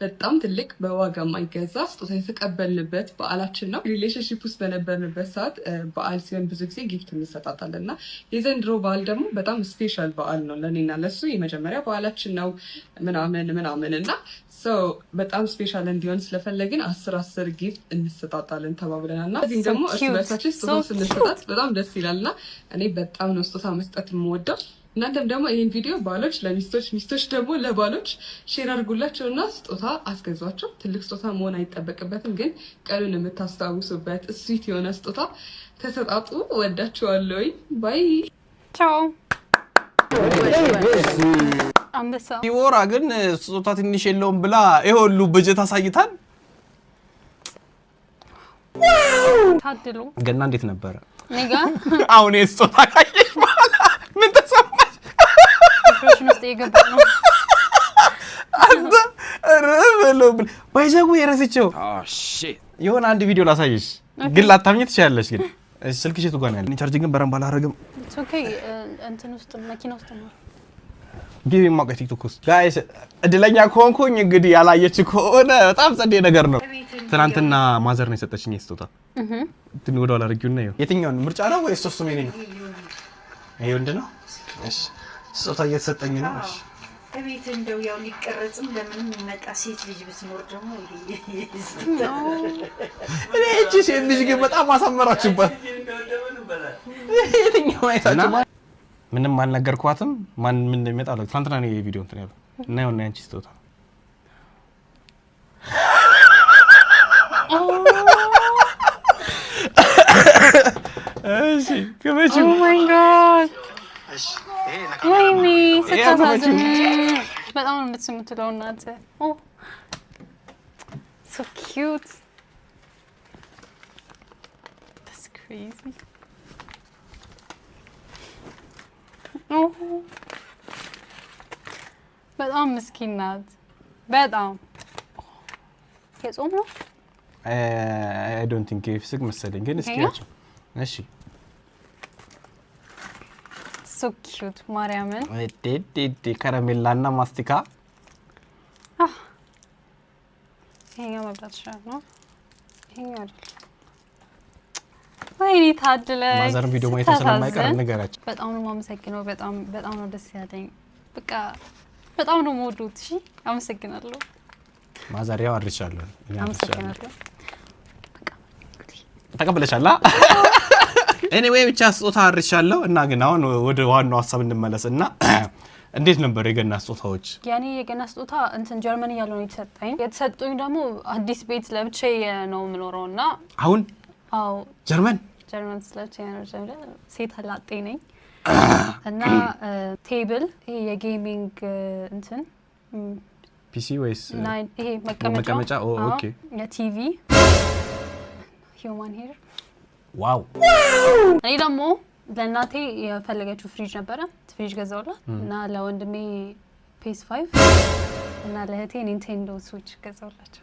በጣም ትልቅ በዋጋ የማይገዛ ስጦታ የተቀበልንበት በዓላችን ነው። Relationship ውስጥ በነበርንበት ሰዓት በዓል ሲሆን ብዙ ጊዜ gift እንሰጣጣለን እና የዘንድሮ በዓል ደግሞ በጣም special በዓል ነው ለእኔና ለሱ የመጀመሪያ በዓላችን ነው ምናምን ምናምን እና so በጣም special እንዲሆን ስለፈለግን 10 10 gift እንሰጣጣለን ተባብለናል እና እዚህም ደግሞ እርስ በርሳችን ስጦታ ስንሰጣጥ በጣም ደስ ይላል እና እኔ በጣም ነው ስጦታ መስጠት የምወደው። እናንተም ደግሞ ይህን ቪዲዮ ባሎች ለሚስቶች፣ ሚስቶች ደግሞ ለባሎች share አድርጉላቸው እና ስጦታ አስገዟቸው። ትልቅ ስጦታ መሆን አይጠበቅበትም፣ ግን ቀኑን የምታስታውሱበት sweet የሆነ ስጦታ ተሰጣጡ። ወዳችኋለሁ። Bye። ቻው አንበሳ። ዲቦራ ግን ስጦታ ትንሽ የለውም ብላ ይሄ ሁሉ በጀት አሳይታል። ታድሉ። ገና እንዴት ነበረ? እኔ ጋ አሁን ይሄ ስጦታ ካየሽ በኋላ ምን ተሰማሽ? Depression ውስጥ እየገባ ነው። አንተ ኧረ በለው by the way የረስቸው የሆነ አንድ ቪዲዮ ላሳይሽ፣ ግን ላታምኚ ትችያለሽ። ግን እሺ፣ ስልክሽ የቱ ጋር ነው ያለው? እኔ ቻርጅ ግን በረንብ አላደረግም። It's okay። እንትን ውስጥ መኪና ውስጥ ነው። ግቢ የማውቀው ቲክቶክ ውስጥ guys፣ እድለኛ ከሆንኩኝ እንግዲህ ያላየች ከሆነ በጣም ጸዴ ነገር ነው። ትናንትና mother ነው የሰጠችኝ ስጦታ። እንትን ወደ ኋላ አድርጊውና ይኸው። የትኛውን ምርጫ ነው ወይስ ሶስቱም የኔ ነው? ይሄ ወንድ ነው። እሺ ስጦታ እየተሰጠኝ ነው። እሺ እቤት እንደው ያው ሊቀረጽም ለምንም የሚመጣ ሴት ልጅ ብትኖር ደግሞ እኔ እቺ ሴት ልጅ ግን በጣም አሳመራችሁባት። የትኛው አይታችሁ ምንም አልነገርኳትም። ማን ምን እንደሚመጣ አላውቅም። ትናንትና ነው የቪዲዮ እንትን ያለው እና ይኸውና ያንቺ ስጦታ። ክፈቺው። Oh my God፣ ወይኔ ስታሳዝን። በጣም ነው ደስ የምትለው እናት። Oh, so cute. That's crazy. Oh፣ በጣም ምስኪን ናት። በጣም የጾም ነው። I don't think፣ ፍስክ መሰለኝ፣ ግን እስኪ ይሄኛው? ያቸው። እሺ። So cute፣ ማርያምን። ዴ ከረሜላና ማስቲካ። ይሄኛው መብላት ይችላል ነው፣ ይሄኛው አይደል? ወይኔ ታድለኝ። Mother ቪዲዮ ማየት ስለማይቀር ስታሳዝን። ንገራቸው። በጣም ነው የማመሰግነው። በጣም በጣም ነው ደስ ያለኝ። በቃ በጣም ነው የምወዱት። እሺ፣ አመሰግናለሁ። Mother፣ ያው አድርሻለሁ። እኔ አድርሻለሁ። አመሰግናለሁ። ተቀብለሻል። Anyway ብቻ ስጦታ አድርሻለሁ እና ግን አሁን ወደ ዋናው ሀሳብ እንመለስ እና እንዴት ነበር የገና ስጦታዎች? የኔ የገና ስጦታ እንትን ጀርመን እያለሁ ነው የተሰጠኝ። የተሰጡኝ ደግሞ አዲስ ቤት ለብቻዬ ነው የምኖረው እና አሁን አዎ። ጀርመን? ጀርመን ስለብቻዬ ነው። ጀርመን ሴት ላጤ ነኝ እና table፣ ይሄ የ gaming እንትን PC ወይስ ይሄ መቀመጫ። መቀመጫ? Oh, okay. የ TV፣ human hair። Wow! እኔ ደግሞ ለእናቴ የፈለገችው ፍሪጅ ነበረ፣ ፍሪጅ ገዛውላት እና ለወንድሜ PS 5 እና ለእህቴ Nintendo Switch ገዛውላቸው።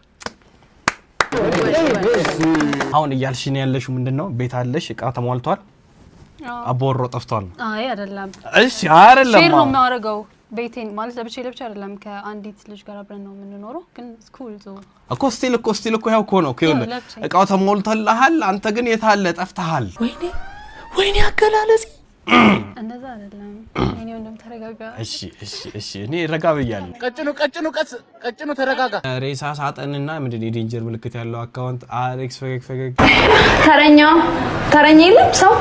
አሁን እያልሽን ያለሽው ምንድን ነው? ቤት አለሽ፣ እቃ ተሟልቷል፣ አባወራው ጠፍቷል ነው። አይ አይደለም። እሺ አይደለም። Share ነው አዎ። የማደርገው ቤቴን፣ ማለት ለብቻ ለብቻ አይደለም። ከአንዲት ልጅ ጋር አብረን ነው የምንኖረው፣ ግን school እኮ still እኮ ያው እኮ ነው እኮ፣ ይኸውልህ ለብቻ። እቃው ተሞልቶልሃል፣ አንተ ግን የት አለ? ጠፍተሃል። ወይኔ ወይኔ አገላለጽ እንደዛ አይደለም። የኔ ወንድም ተረጋጋ። እሺ፣ እኔ ረጋ ብያለሁ። ቀጭኑ ቀጭኑ ቀስ ቀጭኑ ተረጋጋ። ሬሳ ሳጥንና ምንድን የ danger ምልክት ያለው account አሌክስ ፈገግ ፈገግ። ተረኛ ተረኛ የለም ሰው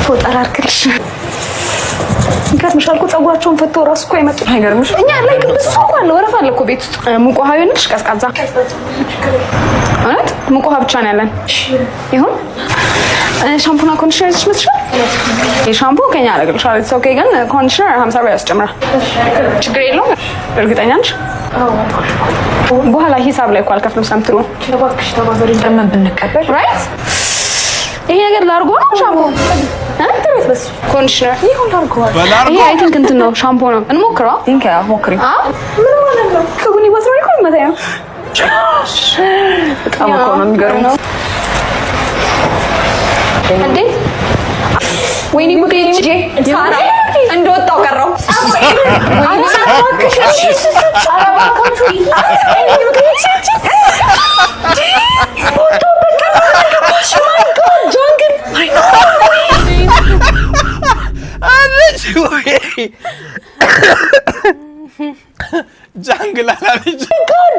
ፎጣ አርክልሽ። ይገርምሻል እኮ ፀጉራቸውን ፈተው እራሱ እኮ አይመጡም። አይገርምሽ? እኛ ላይ ግን ብዙ ሰው እኮ አለ፣ ወረፋ አለ እኮ ቤት ውስጥ። ሙቅ ውሃ ይሆንልሽ? ቀዝቃዛ? እውነት ሙቅ ውሃ ብቻ ነው ያለን። ይሁን። ሻምፑና conditioner ይዘሽ መጥተሻል? የሻምፑ ከኛ አደርግልሻለሁ። It's okay። ግን conditioner 50 ብር ያስጨምራል። ችግር የለውም። እርግጠኛ ነሽ? በኋላ ሂሳብ ላይ እኮ አልከፍልም ስለምትሉ እባክሽ ተባበሪ። ለምን ብንቀበል right። ይሄ ነገር ላርጎ ነው ሻምፖ በሱ conditioner ይሁን ላርጎ። በላርጎ? ይሄ I think እንትን ነው፣ ሻምፖ ነው። እንሞክረው። Think ሞክሪ። ምን ማለት ነው? ከጎኔ ባስራ እኮ ይመታኝ ነው። በጣም እኮ ነው የሚገርመው። እንዴ ወይኔ ጉዴ! ሳራ እንደወጣው ቀረው። ኧረ እባክሽ! ኧረ እባካችሁ! ወጣሁበት ቀረው። Jungle. አለች ወይ jungle አላለች።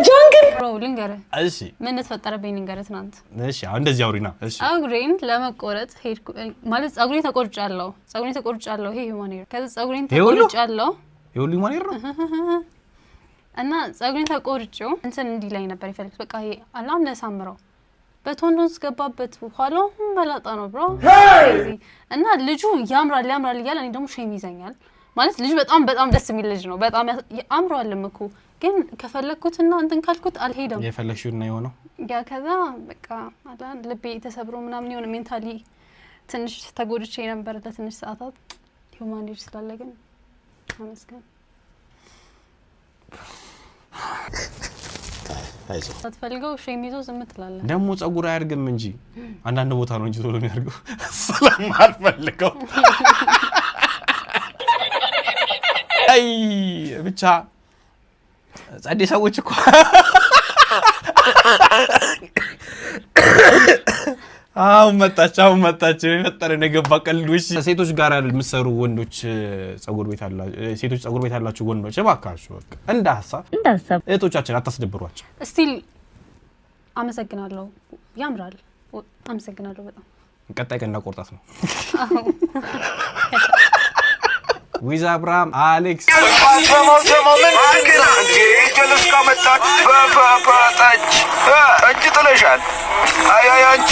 Jungle. Bro፣ ልንገርህ። እሺ። ምን እንደተፈጠረብኝ ልንገርህ ትናንት። እሺ፣ አሁን እንደዚህ አውሪና። እሺ። ፀጉሬን ለመቆረጥ ሄድኩ። ማለት ፀጉሬን ተቆርጫለሁ። ፀጉሬን ተቆርጫለሁ። ይሄ human hair። ከዛ ፀጉሬን ይሄ ሁሉ? ተቆርጫለሁ የሁሉ human hair ነው። እና ፀጉሬን ተቆርጬው እንትን እንዲህ ነበር የፈለግኩት። በቃ ይሄ አላ እንዳሳምረው በቶንዶንስ ገባበት። ኋላው መላጣ ነው bro። እና ልጁ ያምራል ያምራል እያለ እኔ ደግሞ shame ይዘኛል። ማለት ልጁ በጣም በጣም ደስ የሚል ልጅ ነው። በጣም አምሯልም እኮ፣ ግን ከፈለግኩትና እንትን ካልኩት አልሄደም። የፈለግሽው እና የሆነው Yeah፣ ከዛ በቃ አላ ልቤ ተሰብሮ ምናምን የሆነ mentally ትንሽ ተጎድቼ ነበር ለትንሽ ሰዓታት። Human hair ስላለ ግን ተመስገን። ሳትፈልገው shame ይዞ ዝም ትላለህ። ደግሞ ፀጉር አያድግም እንጂ አንዳንድ ቦታ ነው እንጂ ቶሎ የሚያድገው ስለማልፈልገው። አይ ብቻ ጸዴ ሰዎች እኮ አሁን መጣች፣ አሁን መጣች። የፈጠረ የገባ ቀልዶች። ሴቶች ጋር የምትሰሩ ወንዶች ፀጉር ቤት ሴቶች ፀጉር ቤት ያላችሁ ወንዶች እባካችሁ በቃ እንደ ሀሳብ እንደ ሀሳብ እህቶቻችን አታስደብሯቸው። Still አመሰግናለሁ። ያምራል። አመሰግናለሁ በጣም። ቀጣይ ቀን እንዳቆርጣት ነው። ዊዝ አብርሃም አሌክስ። ጠጅ ጥለሽ ሆነሻል። አይ አይ አንቺ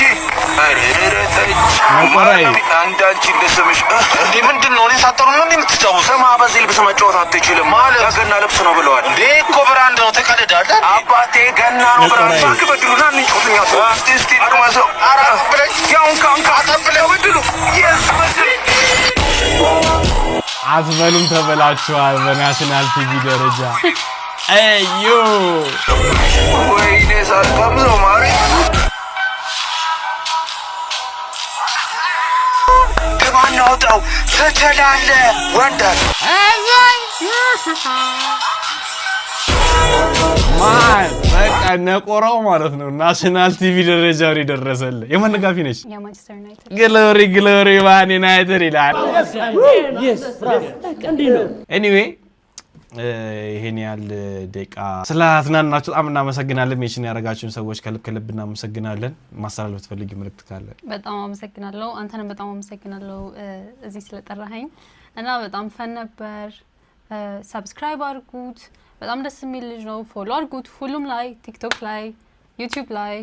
አንድ አንቺ ልስምሽ እንዴ? ምንድን ነው? እኔ ሳጠሩ ነው እንዴ የምትጫወቱ? ስማ፣ በዚህ ልብስ መጫወት አትችልም ማለት የገና ልብስ ነው ብለዋል። እንዴ እኮ brand ነው፣ ትቀልዳለህ። አባቴ ገና ነው brand። እባክህ በድሉና እንጫወት። እኛ ሰው እስቲ እስቲ ልቅመሰው። ኧረ አቀብለኝ፣ ያው እንካ እንካ፣ አቀብለኝ በድሉ። Yes በድሉ። አትበሉም ተበላችኋል። በ national TV ደረጃ አዮ። ወይኔ ሳልቀምሰው ማሪ። ግባና አውጣው ትችላለህ። ወንደር ማን በቃ ነቆራው ማለት ነው። National TV ደረጃ ነው የደረሰልህ። የማን ደጋፊ ነች? የማንቸስተር ዩናይትድ። Glory glory Man United ይላል። Anyway ይሄን ያህል ደቂቃ ስላዝናናችሁ በጣም እናመሰግናለን። Mention ያደረጋችሁን ሰዎች ከልብ ከልብ እናመሰግናለን። ማስተላለፍ ትፈልጊ መልእክት ካለ? በጣም አመሰግናለሁ። አንተንም በጣም አመሰግናለሁ እዚህ ስለጠራኸኝ እና በጣም fun ነበር። Subscribe አድርጉት። በጣም ደስ የሚል ልጅ ነው። Follow አድርጉት። ሁሉም ላይ፣ ቲክቶክ ላይ፣ ዩቲዩብ ላይ፣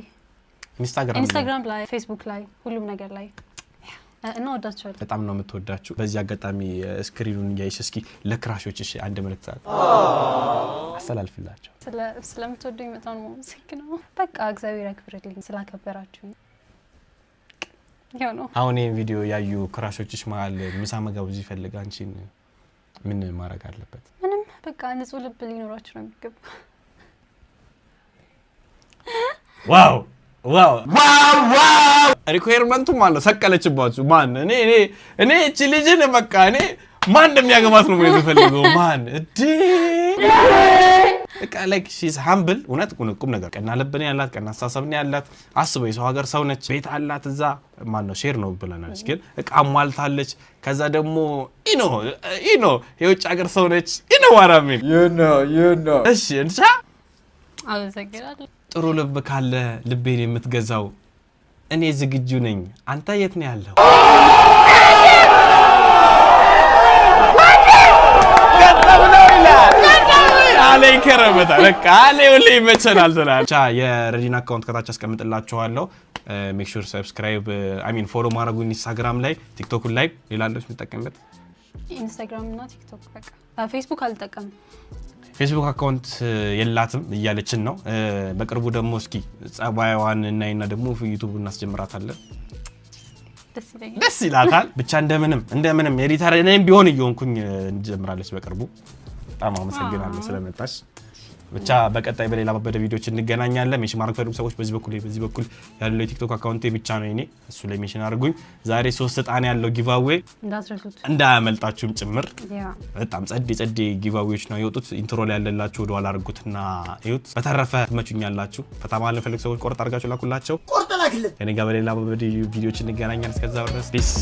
ኢንስታግራም ላይ፣ ኢንስታግራም ላይ፣ ፌስቡክ ላይ፣ ሁሉም ነገር ላይ እና ወዳችኋለሁ። በጣም ነው የምትወዳችሁ። በዚህ አጋጣሚ screen ኡን እያየሽ እስኪ ለ crush ኦችሽ አንድ መልእክት አስተላልፍላቸው። ስለምትወዱኝ በጣም ነው የማመሰግነው። በቃ እግዚአብሔር ያክብርልኝ ስላከበራችሁኝ። ያው ነው። አሁን ይሄን ቪዲዮ ያዩ crush ኦችሽ መሀል ምሳ መጋበዝ ይፈልግ አንቺን ምን ማድረግ አለበት? ምንም፣ በቃ ንጹህ ልብ ሊኖራችሁ ነው የሚገባው። Wow wow wow wow! Requirement ኡ ማለት ሰቀለችባችሁ። ማን እኔ እኔ እኔ እቺ ልጅን በቃ እኔ ማን እንደሚያገባት ነው የምፈልገው። ማን እንዴ በቃ like she's humble። እውነት ቁም ነገር ቀና ልብ ነው ያላት፣ ቀና አስተሳሰብ ነው ያላት። አስበው የሰው ሀገር ሰው ነች፣ ቤት አላት እዛ። ማን ነው share ነው ብለናለች፣ ግን እቃ ሟልታለች። ከዛ ደግሞ ኢኖ የውጭ ሀገር ሰው ነች። ኢኖ ዋራሚን you know። እሺ እንሻ አመሰግናለሁ። ጥሩ ልብ ካለ ልቤን የምትገዛው እኔ ዝግጁ ነኝ። አንተ የት ነው ያለው? አለ ይከረበታል። በቃ አለ ሁሌ ይመቸናል ትላለህ። ብቻ የረዲን account ከታች አስቀምጥላችኋለሁ። Make sure subscribe I mean follow ማድረጉን ኢንስታግራም ላይ፣ ቲክቶክ ላይ፣ ሌላ አለች የምትጠቀምበት? ኢንስታግራም እና ቲክቶክ በቃ። ፌስቡክ አልጠቀምም። ፌስቡክ account የላትም እያለችን ነው። በቅርቡ ደግሞ እስኪ ጸባይዋን እናይና ደግሞ ዩቱብ እናስጀምራታለን። ደስ ይለኛል። ደስ ይላታል። ብቻ እንደምንም እንደምንም editor እኔም ቢሆን እየሆንኩኝ እንጀምራለች በቅርቡ። በጣም አመሰግናለሁ ስለመጣሽ። ብቻ በቀጣይ በሌላ ባበደ ቪዲዮዎች እንገናኛለን። Mention ማድረግ ፈልጉ ሰዎች በዚህ በኩል ያለው የቲክቶክ account ኤ ብቻ ነው የኔ። እሱ ላይ mention አድርጉኝ። ዛሬ 3 ዕጣ ነው ያለው giveaway እንዳትረሱት። እንዳያመልጣችሁም ጭምር። በጣም ጸዴ ጸዴ giveaway ዎች ነው የወጡት። Intro ላይ ያለላችሁ ወደኋላ አድርጉትና እዩት። በተረፈ ትመቹኛላችሁ። ፈታ ማለት ፈልግ ሰዎች ቆርጥ አድርጋችሁ ላኩላቸው። ቆርጥ ላክልን። ከኔ ጋር በሌላ ባበደ ቪዲዮዎች እንገናኛለን። እስከዛ ድረስ peace።